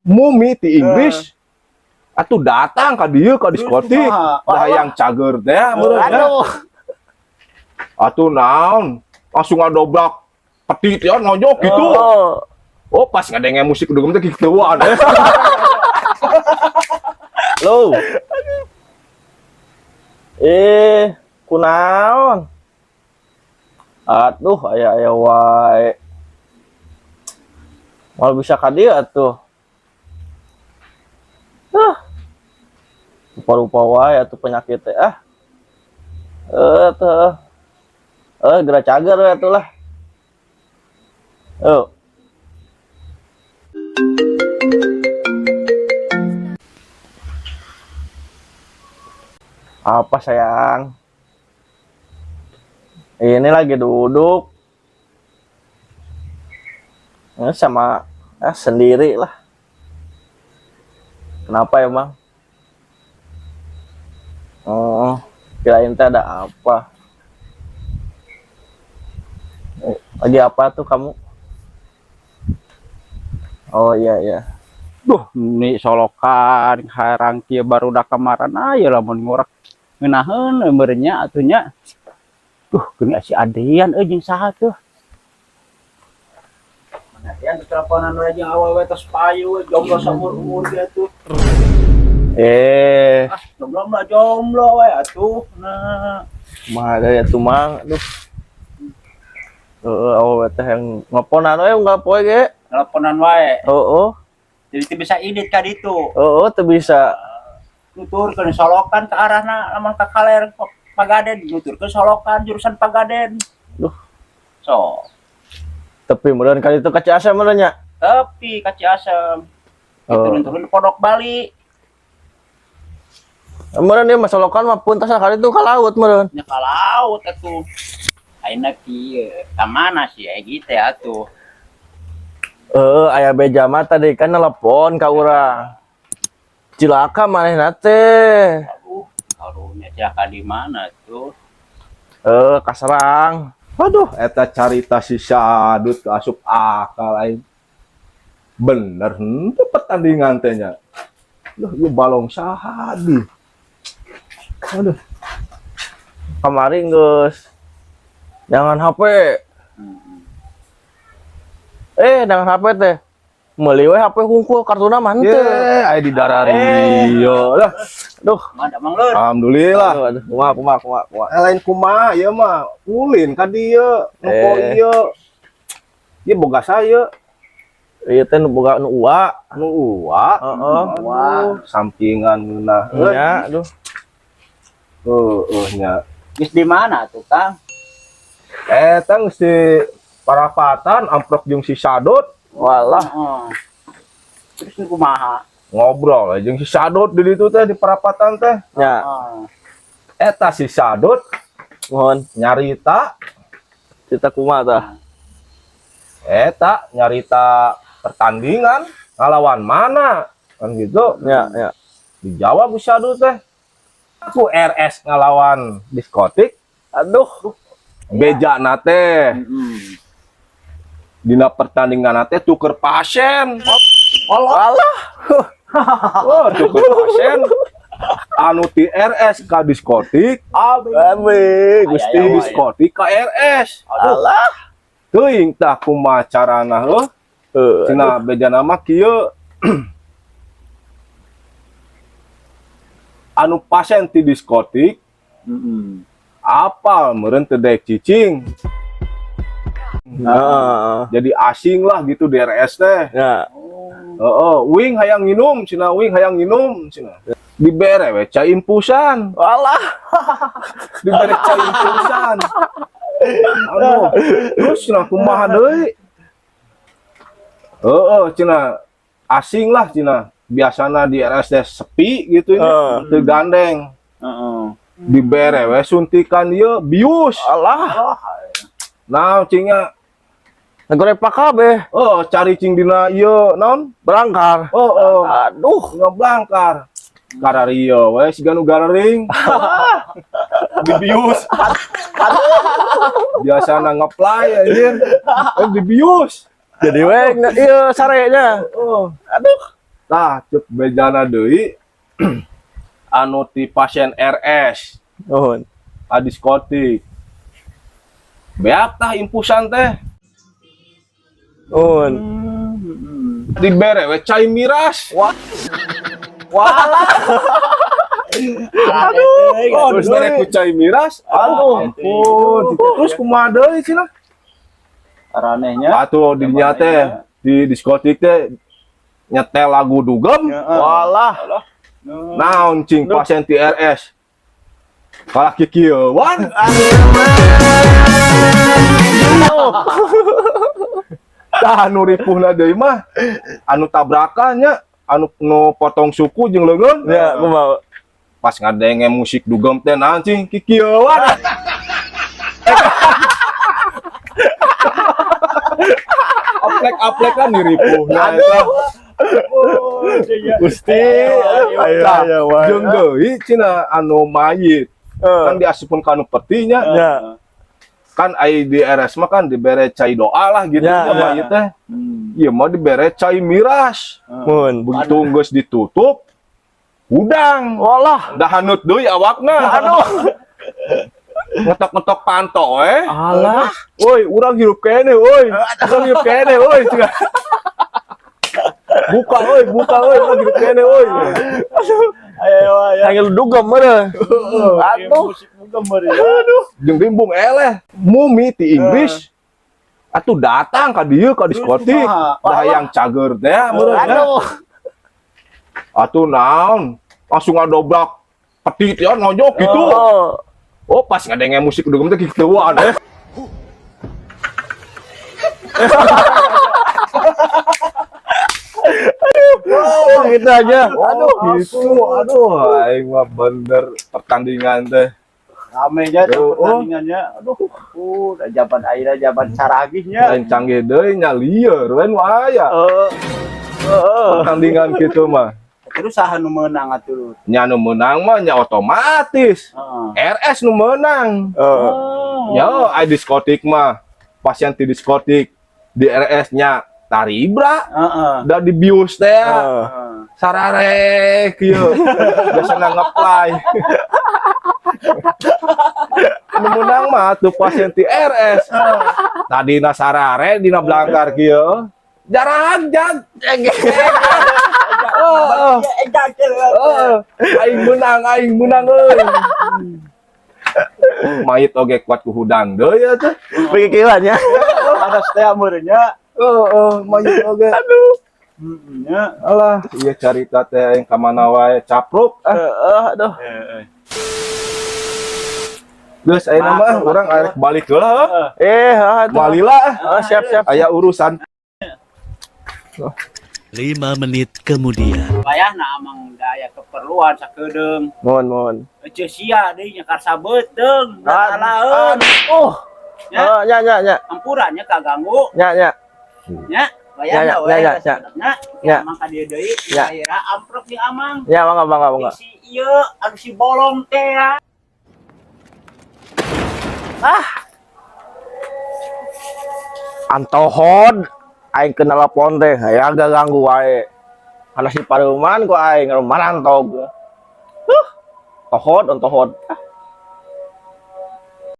Mumi ti Inggris. Atuh datang ka dieu ka diskotik. Kumaha? Da hayang cager teh meureun nya. Aduh. Atuh naon? Langsung ngadobrak peti teh nojok gitu. Oh. Oh, pas ngadenge musik dugem teh kikeuan. Lo. Kunaon? Aduh, aya aya wae. Moal bisa ka dieu atuh. Ah. Rupa-rupa wae atuh penyakit teh ah. Eh tuh. Eh, geura cager we atuh lah. Oh. Apa sayang? Ini lagi duduk. Ini sama sendiri lah. Kenapa emang? Oh, kirain teh ada apa? Lagi apa tuh kamu? Oh iya iya. Duh, nih solokan harang kieu barudak kamaran aya lamun ngorek ngeunaheun meureun nya atuh nya. Duh, geuning si Adrian euy jeung saha tuh? Adrian teleponan we jeung awewe tos payu jomblo saumur-umur ge atuh. Ah, jomblo mah jomblo we atuh. Nah, Kumaha deui atuh Mang? Aduh. Heeh, awewe teh yang ngoponan we unggal poe ge. Teleponan wae. Heeh. Jadi teu bisa idit ka ditu. Heeh, teu bisa. Nuturkeun solokan ke arahna lamun ka kaler Pagaden, nuturkeun solokan jurusan Pagaden. Duh. So, Tepi meureun ka ditu ka Ciasem meureun nya. Tepi ka Ciasem. Oh. Turun-turun di Pondok Bali. Meureun ieu mah solokan mah puntasan ka ditu ka laut meureun. Nya ka laut atuh. Ayeuna kieu, ka mana sih Egi teh atuh? Heeh, aya beja mah tadi kan telepon ka urang. Cilaka manehna teh. Aduh, karunya cilaka di mana tuh? Kaserang. Aduh, eta carita si Sadut asup akal aing. Bener henteu pertandingan teh nya. Duh, ieu balong saha di. Aduh. Kamari geus. Jangan HP. Jangan HP teh. Meuli we HP hungkul kartuna mah henteu. Ye, aya di darario lah. Duh. Mantap Mang Lur. Alhamdulillah. Aduh, aduh. Kumaha, kumaha, kumaha, kumaha. Lain kumaha ieu mah, ulin ka dieu, nempo ieu. Ieu boga saya. Ieu teh nu boga nu ua. Nu ua. Heeh. Wah, sampingan ngeunah. Nya, aduh. Heeh nya. Geus di mana tuh, Kang? Eta geus di parapatan amprok jeung si Sadut. Walah. Heeh. Terus nu kumaha? Ngobrol jeung si Sadut di ditu teh di parapatan teh. Nya. Heeh. Eta si Sadut Mohon nyarita cerita kumaha tah? Eta nyarita pertandingan ngalawan mana kan gitu. Ya, ya. Dijawab si Sadut teh. Aku RS ngalawan diskotik. Aduh. Beja nate. Dina pertandingan nate tuker pasien. Alah. Oh, tuker pasien. Anu ti RS ka diskotik. Abe, Gusti diskotik ka RS. Alah. Teuing tah kumaha carana heuh. Cenah bejana mah kieu. Anu pasien ti diskotik. Apal meureun teu daek cicing. Heeh. Jadi asing lah gitu di RS teh. Ya. Heeh, wing hayang nginum, cenah wing hayang nginum, cenah. Dibere we cai infusan. Walah. Dibere cai infusan. Aduh, terus cenah kumaha deui? Heeh, cenah asing lah cenah. Biasana di RS teh sepi gitu ini, teu gandeng. Heeh. Dibere we suntikan ieu bius. Alah. Nah, cingnya Ngegoreng kabeh. Oh, cari cing dina ieu naon? Berangkar. Oh, oh. Aduh, ngeblangkar. Karario we siga nu garering. Dibius. Biasana ngeplay anjir. Dibius. Jadi we ieu sarenya. Oh. Aduh. Tah, cek bejana deui anu ti pasien RS Nuhun. Ka diskotik. Beak tah infusan teh. Nuhun. Dibere we cai miras. Wah. Walah. Aduh, Terus bere ku cai miras. Aduh, ampun. Terus kumaha deui cenah? Aranehnya. Atuh di dinya teh di diskotik teh nyetel lagu dugem. Walah. Naon cing pasien ti RS. Kalah kikieuan. Tah, anu ripuhna deui mah anu tabrakan nya, anu nu potong suku jeung leungeun. Ya, kumaha? Pas ngadenge musik dugem teh, naon cing, kikieuan. Aplek-aplekan diripuhna eta. Gusti. Ayo Tah, ayo wae. jeung deui cenah anu mayit kan diasupkeun ka nu petinya. Ya. Kan ai di RS mah kan dibere cai doa lah gitu Ya, ya, ya. mayit teh. Ieu mah dibere cai miras. Mun. Begitu geus ditutup, hudang. Walah. Dah haneut deui awakna. Aduh. Ngetok-ngetok panto eh. Alah. Woi, urang hirup keneh, woi. Urang hirup keneh, woi. Cenah. Buka woi, buka woi, urang hirup keneh, woi. Ayo ayo. Panggil dugem meureun. Aduh. Musik dugem meureun. Aduh. Jeung rimbung eleh, mumi ti Inggris. Atuh datang ka dieu ka diskotik. Kumaha? Dah hayang cager teh meureun nya. Aduh. Atuh naon? Langsung ngadobrak peti teh nojok gitu. Oh. Oh, pas ngadenge musik dugem teh kikituan eh. Oh, gitu aja. Aduh, gitu. Aduh, aing mah bener pertandingan teh. Rame nya tuh Oh, oh. pertandingannya. Aduh, zaman ayeuna zaman caragihnya. Lain canggih deui nya, lieur we nu aya. Heeh. Heeh. Pertandingan gitu mah. Terus saha nu meunang atuh? Nya nu meunang mah nya otomatis. Heeh. RS nu meunang. Heeh. Ya, ai diskotik mah pasien di diskotik di RS nya taribra Heeh. da dibius teh. Heeh. Sararek kieu. Biasana ngeplay. Nu meunang mah tuh pasien di RS. Tadina sarare dina blangkar kieu. Jarang jag. Heeh. Heeh. Aing meunang euy. Mayit oge kuat ku hudang deui atuh. Pikiran ya. Panas teh meureun nya. Heeh, mayit oge. Aduh. Heeh nya. Alah, iya carita teh aing ka mana wae capruk ah. Heeh, aduh. Heeh. Geus ayeuna mah urang arek balik heula. Heuh. Eh, heeh, atuh. Malila Heeh, siap, siap. Aya urusan. 5 menit kemudian. Wayahna amang da aya keperluan sakedeung. Mohon, mohon. Ece sia deui nya karsa beuteung, alaeun. Oh. Ya. Oh, nya nya nya. Ampura nya kaganggu Nya nya. nya. Wayahna Ya, ya, we ya, ya, sakedapna. Ya. Amang ka dieu deui, Ya. akhirna amprok di amang. Ya, mangga mangga mangga. Si ieu anu si bolong teh ya. Antohod aing kena telepon teh, ya agak ganggu wae. Karena si paruman ku aing marantog. Huh. Tohod, ontohod. Ah.